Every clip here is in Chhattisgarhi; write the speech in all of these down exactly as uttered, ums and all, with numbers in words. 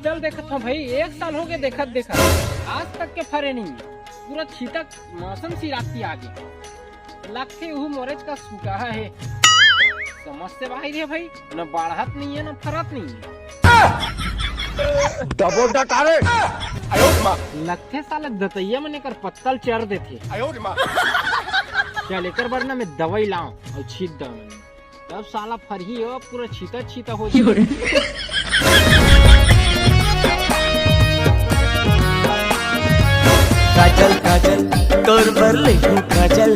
चल देखत हूँ भाई, एक साल हो गए देखत देखत, आज तक के फरे नहीं। पूरा छीतक मौसम सिराती आ गए। लगथे उहू मोरेच का सूटा हे। समझ से बाहर है भाई, न बाढ़त नहीं है, न फरत नहीं है। डबो डकारे। लगथे साला दतैया मन एकर पत्तल चर देथे। चल एकर बर ना मैं दवाई लाऊं और छीत दऊं। तब साला फरही हो, पूरा छीता छीता हो जाए। काजल काजल तोर बर लेहू काजल,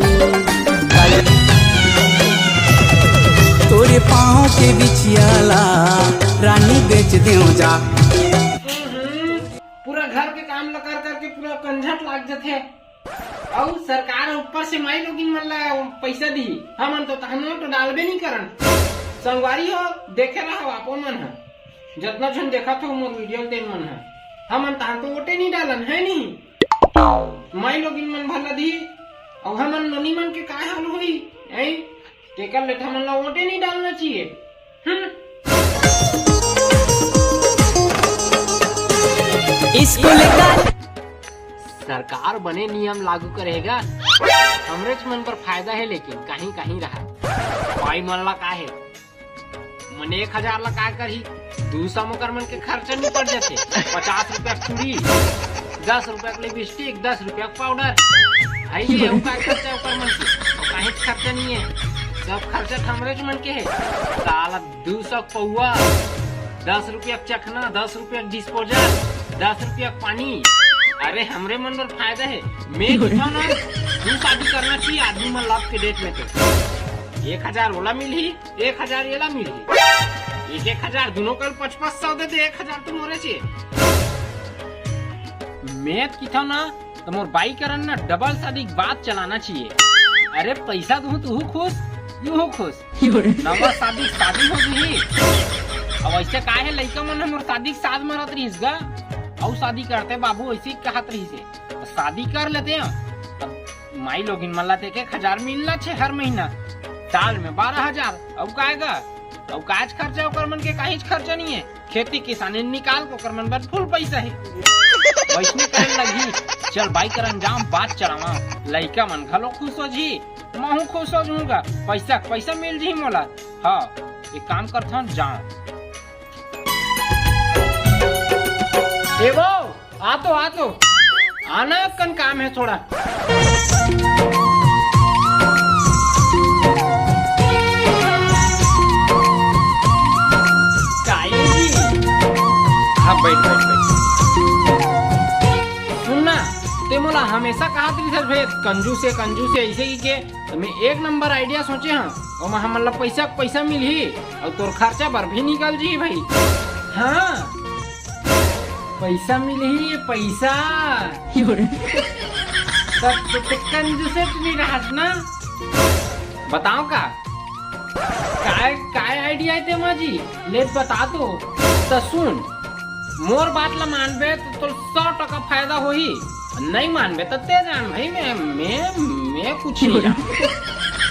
काजल तोरे पाँव के बिछिया ला रानी बेच देव जा। पूरा घर के काम ला कर करके पूरा कंझट लाग जथे। अउ सरकार ऊपर से माई लोगिन मन ला पैसा दी, हमन तो तहनो तो डालबे नहीं करन। संगवारी हो, देखे रहो आपो मन ह, जतना झन देखत हो मोर वीडियो तेन मन ह, हमन तहन तो वोटे नहीं डालन, है नहीं? माई लोगिन मन भला दी, अउ हमन नोनी मन के काय हाल होई, हैं? तेकर ले हमन ला वोटे नहीं डालना चाहिए। हम्म। इसको लेकर सरकार बने नियम लागू करेगा, हमरेच मन पर फायदा है, लेकिन कहीं कहीं रहा। भाई मन ला का है, मन एक हजार ला का करही, दू सौ मोकर मन के खर्चा निपट जाथे। पचास रुपया के चूड़ी, दस रुपया के लिपस्टिक, दस रुपया के पाउडर, भाई ये अउ का खर्चा ओकर मन के, अउ काहीच खर्चा नहीं है, सब खर्चा हमरेच मन के है। साला दू सौ पौवा, दस रुपया के चखना, दस रुपया के डिस्पोजल, दस रुपया के पानी। अरे हमरे मन बर फायदा है। मैं कितना ना, तू शादी करना चाहिए आदमी मन लाभ के डेट में तो एक हजार ओला मिलही, एक हजार एला मिलही, एक एक हजार दोनों कल पचपन सौ दे दे, एक हजार तो मोरे चाहिए। मैं कितना ना तो मोर बाई करन ना डबल शादी के बात चलाना चाहिए। अरे पैसा दूँ तू खुश, यूं खुश। नवा शादी, शादी हो गई। अब ऐसे काहे लइका मन हमर शादी के साथ मरत रहिस गा? अउ शादी करते बाबू, ऐसे ही कहत रहिस हे। तो शादी कर लेते हैं। अब माई लोगिन मन ला देखे हजार मिलना छे हर महीना, साल में बारह हजार। अउ काय गा? अउ काज खर्चा ओकर मन के काहीच खर्चा नहीं है। खेती किसानी निकाल के ओकर मन बर फुल पैसा है। वैसने करे लगही। चल बाई करन जाम, बात चलावा, लइका मन घलो खुश हो जी। महू खुश हो जाऊंगा, पैसा पैसा मिल जी मोला। हाँ, एक काम करथन, जाओ। ए वो, आ तो, आ तो, आना कन काम है थोड़ा। काई जी? हाँ, बैठ, बैठ, बैठ। सुनना, ते मोला हमेशा कहा तरी सर भेद, कंजूस है, कंजूस है, ऐसे ही के तो मैं एक नंबर आइडिया सोचे हंव, ओमा हमन ला पैसा पैसा मिलही अउ तोर खर्चा बर भी निकल जी भाई। हाँ, पैसा मिलही, पैसा। तब तो ते कंजूसे तो नहीं रहत ना। बताओ का? काय, काय आइडिया है तेमा जी? ले बता तो। त सुन, मोर बात ला मानबे तो तोर सौ टका फायदा होही। नहीं मानबे त ते जान भाई, मैं, मैं, मैं कुछ नहीं जान।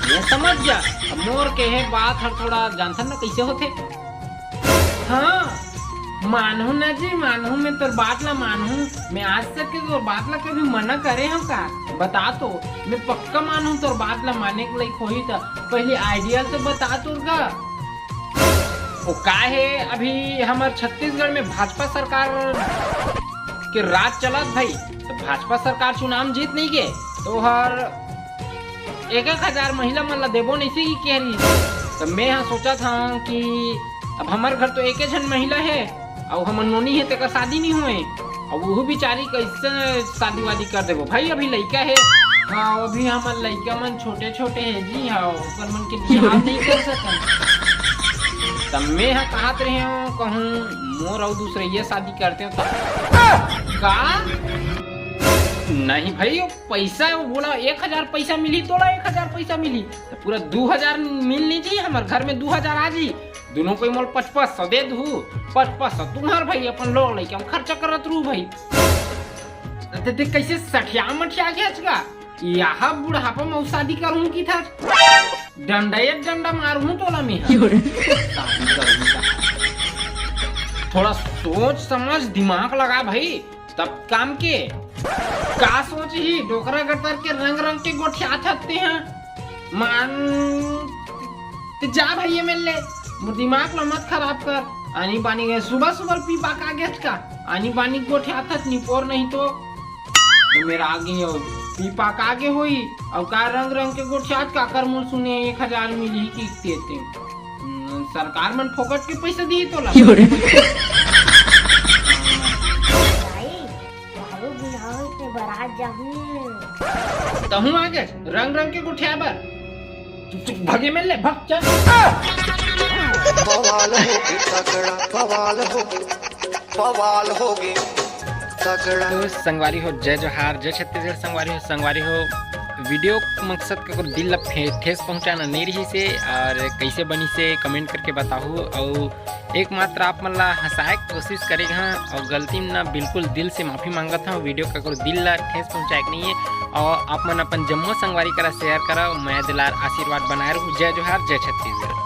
मैं समझ जा। अब मोर कहे बात हर थोड़ा जानथन ना कैसे होथे। हाँ, मानहूँ ना जी, मानहूँ, मैं तोर बात ला मानहूँ। मैं आज तक के तोर बात ला कभी मना करे हूँ का? बता तो, मैं पक्का मानहूँ तोर बात ला माने के लायक होही त। पहले आइडिया तो बता तोर का। ओ का हे, अभी हमर छत्तीसगढ़ में भाजपा सरकार के राज चलत भाई, तो भाजपा सरकार चुनाव में जीत नहीं गे, तो हर एक एक हजार महिला मन ला देबो नहीं सी कह रही। तो मैं हा सोचा था कि अब हमर घर तो एके झन महिला है, अउ हमर नोनी है, तेकर शादी नहीं हुए, अब वहू बिचारी कैसे शादी वादी कर देबो भाई, अभी लइका है। हाँ, अभी हमर लइका मन छोटे छोटे है जी, हाँ, ओकर मन के बिहाव नहीं कर सकन। तब मैं हा कहत रहे हूँ, कहूँ मोर अउ दूसरे ये शादी करते हो तब। का? नहीं भाई, वो पैसा, वो बोला एक हजार पैसा मिली, तोला एक हजार पैसा मिली, तो पूरा दू हजार मिलनी चाहिए। हमर घर में दू हजार आ जी, दोनों कोई मोल पचपन सौ दे दू, पचपन सौ तुम्हार भाई, अपन लोग लेके हम खर्चा करत रहू भाई। ते, ते कैसे सठिया मठिया के अचका? यहाँ बुढ़ापा में शादी करूँ की था, डंडा एक डंडा मारूँ तोला मैं। शादी करूँ का? थोड़ा सोच समझ, दिमाग लगा भाई, तब काम के। का सोच ही, डोकरा गटर के रंग रंग के गोठियात हत्ते हैं। मान, ते जा भाई एमएलए, मोर दिमाग ला मत खराब कर। आनी बानी गए, सुबह सुबह पी पाका गेस का, आनी बानी गोठियात हत निपोर नहीं तो। तो मेरा आगे हो, पी पाका आगे होई, और का रंग रंग के गोठियात का कर मुल सुने एक हजार मिली की देते। हम्म, सरकार मन फोकट के पैसा दिए तोला। भाई, बाबू बुलाओ से बारात जाहूं। तहूं आगे रंग रंग के गोठिया बर। तू, तू भगे में ले, भग चल। बवाल होगे तगड़ा, बवाल होगे, बवाल होगे तगड़ा। तो संगवारी हो, जय जोहार, जय छत्तीसगढ़। संगवारी हो, संगवारी हो, वीडियो के मकसद ककरो दिल ला फे-, ठेस पहुंचाना नहीं रही से, और कैसे बनी से कमेंट करके बताहू। और एकमात्र आप मन ला हंसाए के कोशिश करे हन, और गलती में ना बिल्कुल दिल से माफी मांगत हूँ। वीडियो ककरो दिल ला ठेस पहुंचाए के नहीं है, और आप मन अपन जम्मो संगवारी करा शेयर करा, मया दुलार आशीर्वाद बनाए रहू। जय जोहार, जय छत्तीसगढ़।